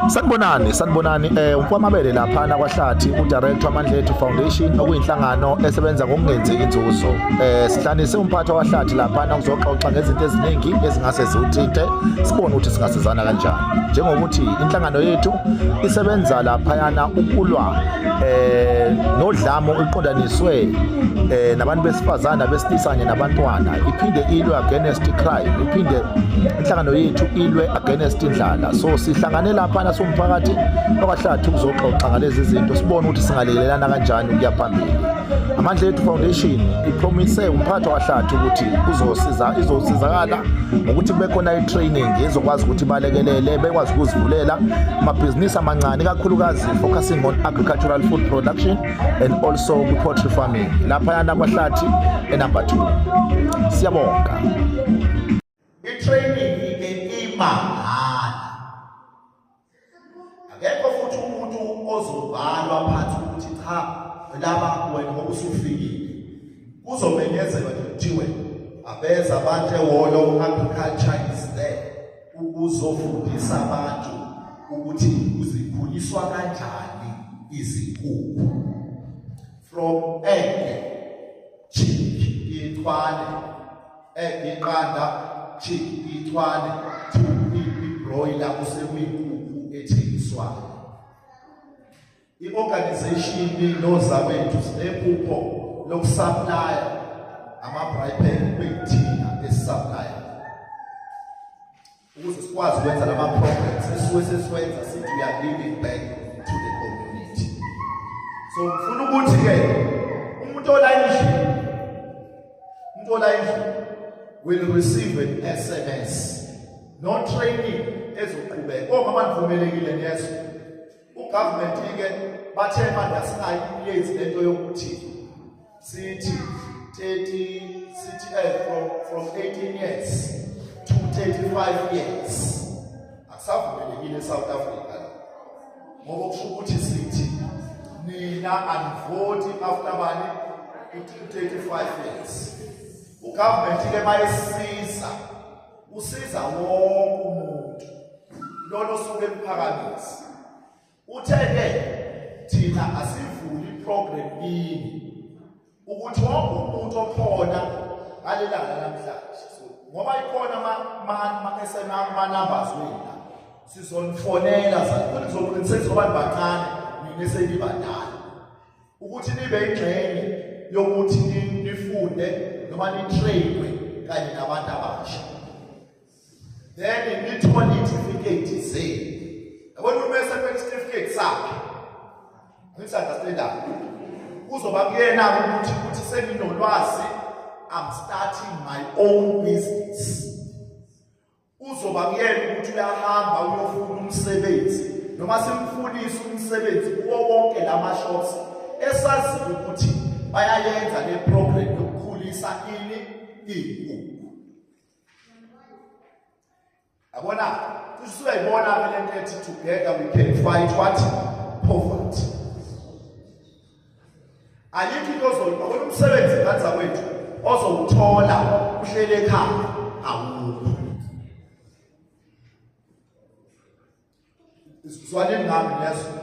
Sanibonani, sanibonani umfowamabele lapha kwaHlathi udirector Amandlethu Foundation okuyinhlangano esebenza ngokungenzi inzuzo. Sihlanise umphathi waKwaHlathi lapha ukuzoxoxa ngezinto eziningi ezingase ziwuthinte sibone ukuthi singasizana kanjani. Njengokuthi inhlangano yethu isebenza laphayana ukulwa nodlamo oluqondaniswe nabantu besifazana besilisa kanye nabantwana, iphinde ilwe against crime, iphinde inhlangano yethu ilwe against indlala. So sihlangane lapha siwumphakathi wakwaHlathi ukuzoxoxa ngalezi zinto, sibone ukuthi singalekelelana kanjani ukuya phambili. Amandla Ethu Foundation ipromise umphathi wakwaHlathi ukuthi uzosiza, izosizakala ngokuthi kube khona i-training ezokwazi ukuthi balekelele bekwazi ukuzivulela amabhizinisi amancane, ikakhulukazi focusing on agricultural food production and also kwi-poultry farming laphayana kwaHlathi enumber 2. Siyabonga. I-training ke imahhala, akekho futhi umuntu ozobhalwa phansi ukuthi cha, laba wena ngoba usufikile. Kuzomenyezelwa nje kuthiwe abeza abantu ehholo, agriculture is there ukuzofundisa abantu ukuthi kuzikhuliswa kanjani izinkukhu from egg, chick, ichwane, egg, iqanda, chick, ichwane, to i-broiler, osekuyinkukhu ethengiswayo. I-organization nozakwethu sinephupho lokusupplya ama-braai pan, kube yithina esisupplya ukuze sikwazi ukwenza lama programs esisuke sesiwenza, sithi we are giving back to the community. So ngifuna ukuthi-ke umuntu ola endlini, umuntu ola endlini will receive an SMS no training ezoqhubeka. Omama nivumelekile niyezwa? Ugovernment-ke bathe manje asingayenzi lento yokuthi sithi 30, sithi from 18 years to 35 years. Akusavumelekile eSouth Africa la, ngoba kusho ukuthi sithi nina anivoti after bani? 35 years. Ugovernment ke mayesiza, usiza wonke umuntu lona osuke emphakamisa. Uthe-ke thina asivuli iprogram kini ukuthi wonke umuntu okhona ngalelanga namhlanje, so ngoba ikhona ama-numbers wenu la, sizonifonela futhi sizoqinisekisa ngoba nibancane nina esenibadala ukuthi nibe ingxenye yokuthi nifunde noma nitrainwe kanye nabantu abasha, then nithole itifiketi zenu. Yabona, uma esephethe isitifiketi sakhe, angithi-understandayo, kuzoba kuyena ukuthi senginolwazi, I'm starting my own business. Uzoba kuyena ukuthi uyahamba uyofuna umsebenzi noma simfunise umsebenzi kuwo wonke lama shops esaziyo ukuthi bayayenza le program yokukhulisa ini? Iy'nkukhu. Yabona, usuyayibona ke lento ethi together we can fight what? Poverty. Ayikho into ozoyibona, umsebenzi ngaza kwethu ozowuthola uhlele ekhaya awukho. Zwaneni ngami, niyazwa?